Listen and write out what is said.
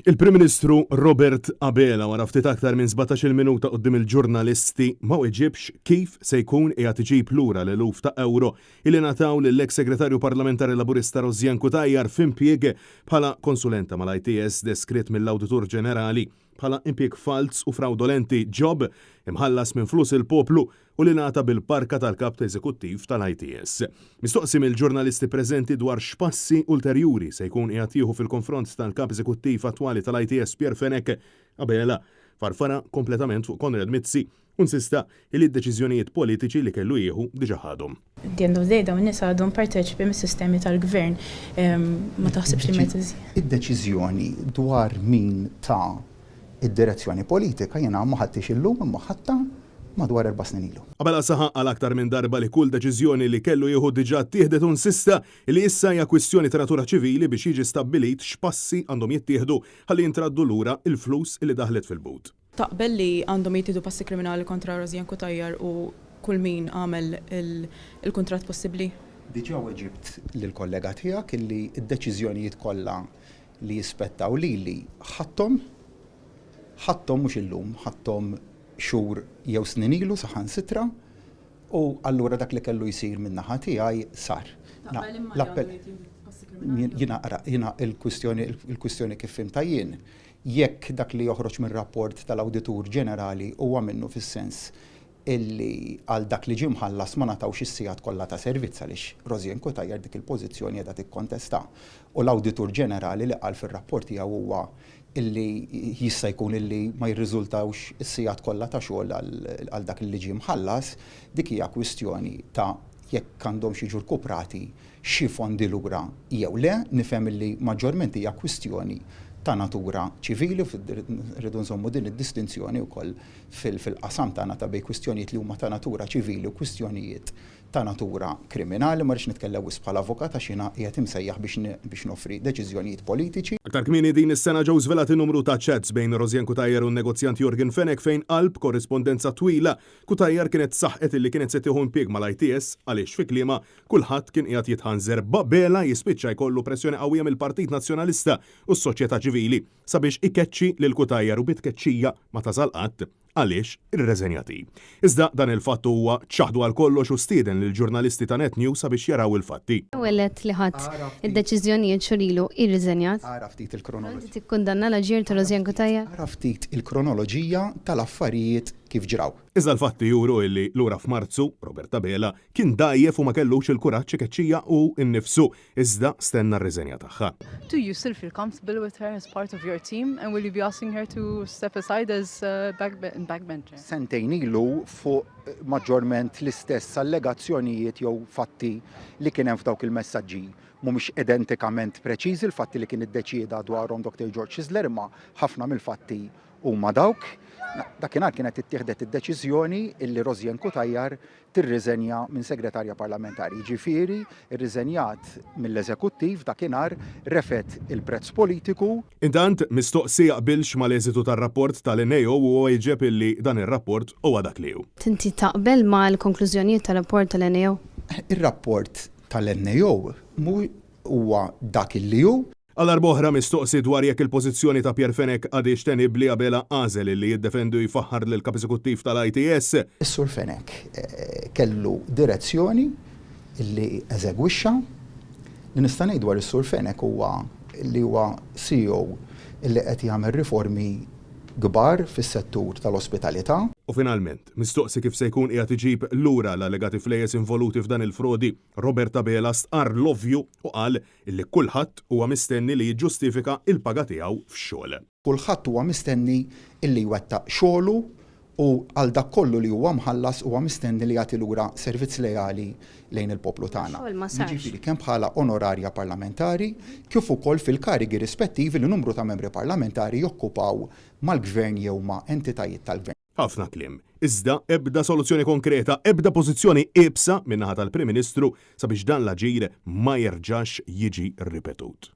Il-Prim Ministru Robert Abela wara ftit aktar minn 17-il minuta quddiem il-ġurnalisti ma weġibx kif se jkun qiegħed iġib lura l-eluf ta' ewro illi ngħataw lill-eks Segretarju Parlamentari Laburista Rosianne Cutajar f'impjieg bħala konsulenta mal-ITS deskritt mill-Awditur Ġenerali bħala impjieg falz u frawdolenti, job imħallas minn flus il-poplu u li ngħata bil-parka tal-Kap Eżekuttiv tal-ITS. Mistoqsi mill-ġurnalisti preżenti dwar x'passi ulterjuri se jkun qiegħed jieħu fil-konfront tal-Kap Eżekuttiv attwali tal-ITS Pierre Fenech, Abela farfara kompletament fuq Konrad Mizzi u nsista li d-deċiżjonijiet politiċi li kellu jieħu diġà ħadhom. At the end of the day dawn in-nies għadhom parteċipi mis-sistemi tal-gvern. Ma taħsibx li meta. Id-deċiżjoni dwar min ta d-direzzjoni politika jiena ma ħadthiex illum imma ħadtha madwar erba' snin ilu. Abela saħaq għal aktar minn darba li kull deċiżjoni li kellu jieħu diġà ttieħdet u nsista li issa hija kwistjoni ta' natura ċivili biex jiġi stabbilit x'passi għandhom jittieħdu ħalli jintraddu lura l-flus li daħlet fil-but. Taqbel li għandhom jittieħdu passi kriminali kontra Rosianne Cutajar u kull min għamel il-kuntratt possibbli? Diġà weġibt lill-kollega tiegħek illi d-deċiżjonijiet kollha li jispettaw lili ħadthom, ħadthom mhux illum, ħadthom xhur jew snin ilu saħansitra, u allura dak li kellu jsir min-naħa tiegħi sar. Taqbel imma li għandhom jittieħdu passi kriminali? Jiena ara, jiena l-kwistjoni, il-kwistjoni kif fhimtha jien, jekk dak li joħroġ mir-rapport tal-Awditur Ġenerali huwa minnu fis-sens illi għal dak li ġie mħallas ma ngħatawx is-sigħat kollha ta' servizz għaliex Rosianne Cutajar dik il-pożizzjoni qiegħda tikkontesta u l-Awditur Ġenerali li qal fir-rapport tiegħu huwa illi jista' jkun illi ma jirriżultawx is-sigħat kollha ta' xogħol għal dak li ġie mħallas, dik hija kwistjoni ta' jekk għandhomx jiġu rkuprati xi fondi lura jew le, nifhem illi maġġorment hija kwistjoni ta' natura ċivili u rridu nżommu din id-distinzjoni wkoll fil-qasam tagħna ta' bejn kwistjonijiet li huma ta' natura ċivili u kwistjonijiet ta' natura kriminali. Ma rridx nitkellem wisq bħala avukat għax jiena qiegħed imsejjaħ biex noffri deċiżjonijiet politiċi. Aktar kmieni din is-sena ġew żvelati numru ta' chats bejn Rosianne Cutajar u n-negozjant Yorgen Fenech fejn qalb korrispondenza twila, Cutajar kienet saħqet illi kienet se tieħu impjieg mal-ITS għaliex fi kliemha kulħadd kien qiegħed jitħanżer b'Abela jispiċċa jkollu pressjoni qawwija mill-Partit Nazzjonalista u s-soċjetà ċivili sabiex ikeċċi lil Cutajar u bi tkeċċija ma tasal qatt għaliex irreżenjat hi. Iżda dan il-fatt huwa ċaħdu għal kollox u stieden lill-ġurnalisti ta' Net News sabiex jaraw il-fatti. L-ewwel għedt li ħadt id-deċiżjonijiet xhur ilu, irriżenjat. Ara ftit il-kronoloġija. Inti tikkundanna l-aġir ta' Rosianne Cutajar? Ara ftit il-kronoloġija tal-affarijiet kif ġraw. Iżda l-fatti juru illi lura f'Marzu, Robert Abela kien dgħajjef u ma kellux il-kuraġġ ikeċċija hu nnifsu iżda stenna r-riżenja tagħha. Do you still feel comfortable with her as part of your team and will you be asking her to step aside as backbencher? Sentejn ilu fuq maġġorment l-istess allegazzjonijiet jew fatti li kien hemm f'dawk il-messaġġi. Mhumiex identikament preċiżi l-fatti li kien iddeċieda dwarhom Dr. George Chisler imma ħafna mill-fatti huma dawk. Dakinhar kienet ittieħdet id-deċiżjoni illi Rosianne Cutajar tirriżenja minn Segretarja Parlamentari. Jiġifieri rriżenjat mill-Eżekuttiv dakinhar, refgħet il-prezz politiku. Intant, mistoqsi jaqbilx mal-eżitu tar-rapport tal-NAO huwa wieġeb illi dan ir-rapport huwa dak li hu. Inti taqbel mal-konklużjonijiet tar-rapport tal-NAO? Ir-rapport tal-NAO mhu huwa dak illi hu. Għal darba oħra mistoqsi dwar jekk il-pożizzjoni ta' Pierre Fenech għadhiex tenibbli Abela għażel illi jiddefendi u jfaħħar lill-Kap Eżekuttiv tal-ITS. Is-Sur Fenech kellu direzzjoni li eżegwixxa. Li nista' ngħid dwar is-Sur Fenech huwa li huwa CEO li qed jagħmel riformi kbar fis-settur tal-ospitalità. U finalment, mistoqsi kif se jkun qiegħed iġib lura l-allegati flejjes involuti f'dan il-frodi, Robert Abela stqarr l-ovvju u qal Illi kulħadd huwa mistenni li jiġġustifika il-paga tiegħu fx-xogħol. Kulħadd huwa mistenni illi jwettaq xogħlu u għal dak kollu li huwa mħallas huwa mistenni li jagħti lura servizz leali lejn il-poplu tagħna. Xogħol ma sarx. Jiġifieri kemm bħala onorarja parlamentari kif ukoll fil-karigi rispettivi li numru ta' membri parlamentari jokkupaw mal-Gvern jew ma' entitajiet tal-Gvern. Ħafna kliem, iżda ebda soluzzjoni konkreta, ebda pożizzjoni iebsa min-naħa tal-Prim Ministru sabiex dan l-aġir ma jerġax jiġi ripetut.